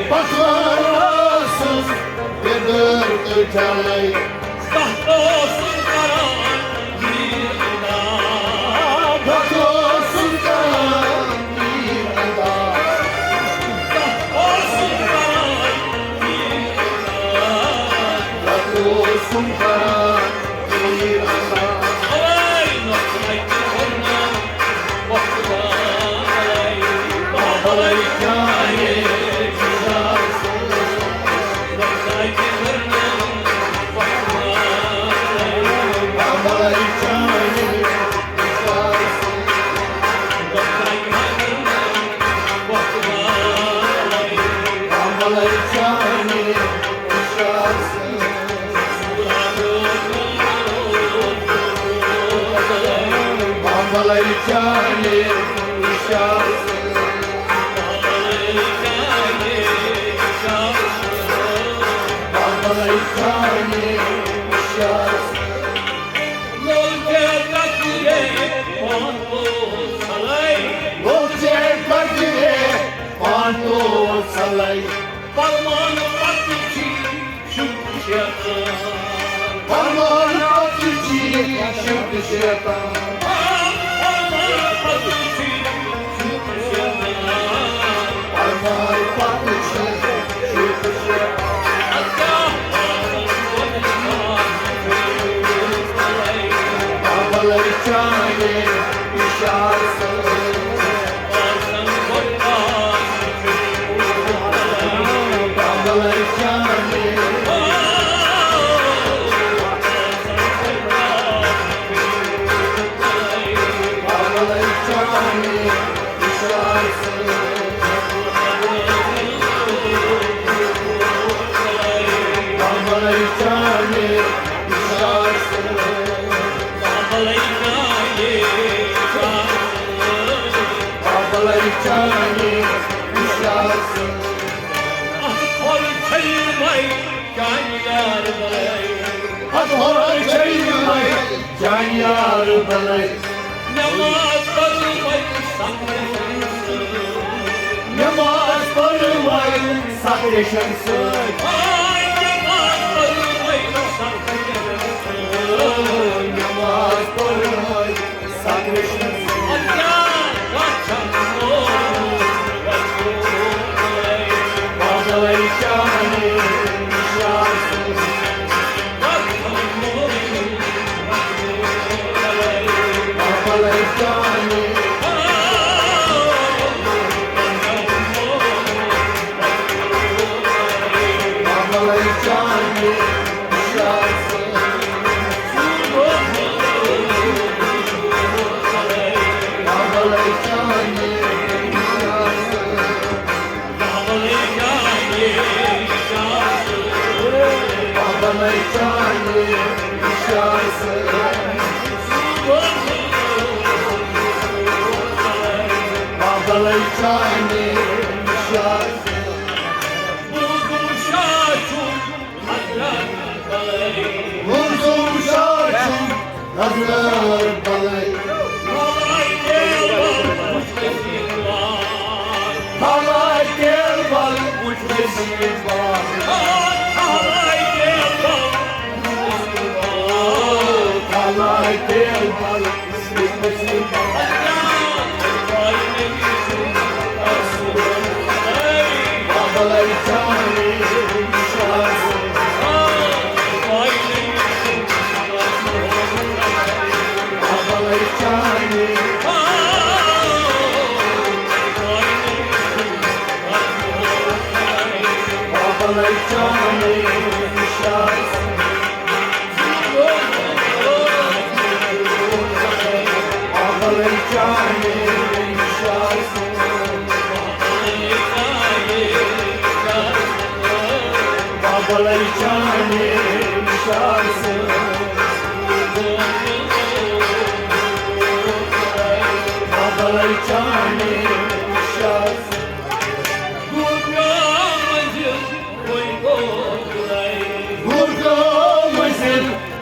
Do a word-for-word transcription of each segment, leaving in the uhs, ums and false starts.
پتوار ٲسٕس بیدٲر تہٕ جلٲے۔ تتھ اوسُم کران تیٖر انداز۔ تتھ اوسُم کران تیٖر انداز۔ تتھ اوسُم کران تیٖر انداز۔ تتھ اوسُم کران تیٖر انداز۔ اوے نۄقصان تہِ کوٚرنم وۄختہٕ بلے۔ بلے چانے نۄقصان تہِ کوٚرنم وۄختہٕ بلے۔ بلے چانے نۄقصان تہِ کوٚرنم وۄختہٕ بلے۔ بلے چانے نۄقصان بلے چانے نۄقصان۔ بلے چانے نۄقصان۔ لوگ ژےٚ تقدیٖرے پانہٕ تو صلٲے۔ لوگ ژےٚ تقدیٖرے پانہٕ تو صلٲے۔ پرمان پتہٕ چھی شُکر شیطان۔ پرمان پتہٕ چھی شُکر شیطان۔ پرمان پتہٕ چھی شُکر شیطان۔ پرمان پتہٕ چھی شُکر شیطان۔ بلے چانے اشارٕ سۭتۍ۔ بلے چانے۔ بلے چانے اشارٕ سۭتۍ۔ بلے چانے اشارٕ سۭتۍ۔ بلے چانے اشارٕ سۭتۍ۔ اتھ کھۄر چھٔلۍ مے چانہِ یارٕ بلے۔ اتھ کھۄر چھٔلۍ مے چانہِ یارٕ بلے۔ نماز پٔر مے ستھ رٮ۪تن سۭتۍ۔ نماز پٔر مے ستھ رٮ۪تن سۭتۍ۔ آے نماز پٔر مے ستھ رٮ۪تن سۭتۍ۔ نماز پٔر مے ستھ رٮ۪تن سۭتۍ۔ بلے چانے اشارٕ سۭتۍ۔ بلے چانے۔ بلے چانے۔ بلے چانے۔ بلے چانے اشارٕ سۭتۍ۔ بلے چانے اشارٕ سۭتۍ۔ بوزُم شاہ چھُ حضرت بلے۔ بوزُم شاہ چھُ حضرت بلے۔ بلے تیل بل وُچھ نصیب بار۔ بلے تیل بل وُچھ نصیب بار۔ بلے تیل بل وُچھ نصیب بار۔ بلے تیل بل وُچھ نصیب بار۔ بلے چانے اشارٕ سۭتۍ۔ بلے چانے۔ بلے چانے اشارٕ سۭتۍ۔ بلے چانے اشارٕ سۭتۍ۔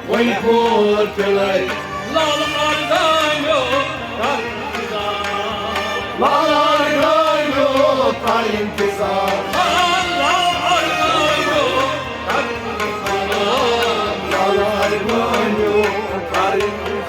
وۄنۍ کوٚر تِلَے۔ لال ارغانیو کر انتظار۔ لال ارغانیو کر انتظار۔ لال ارغانیو کر انتظار۔ لال ارغانیو کر انتظار۔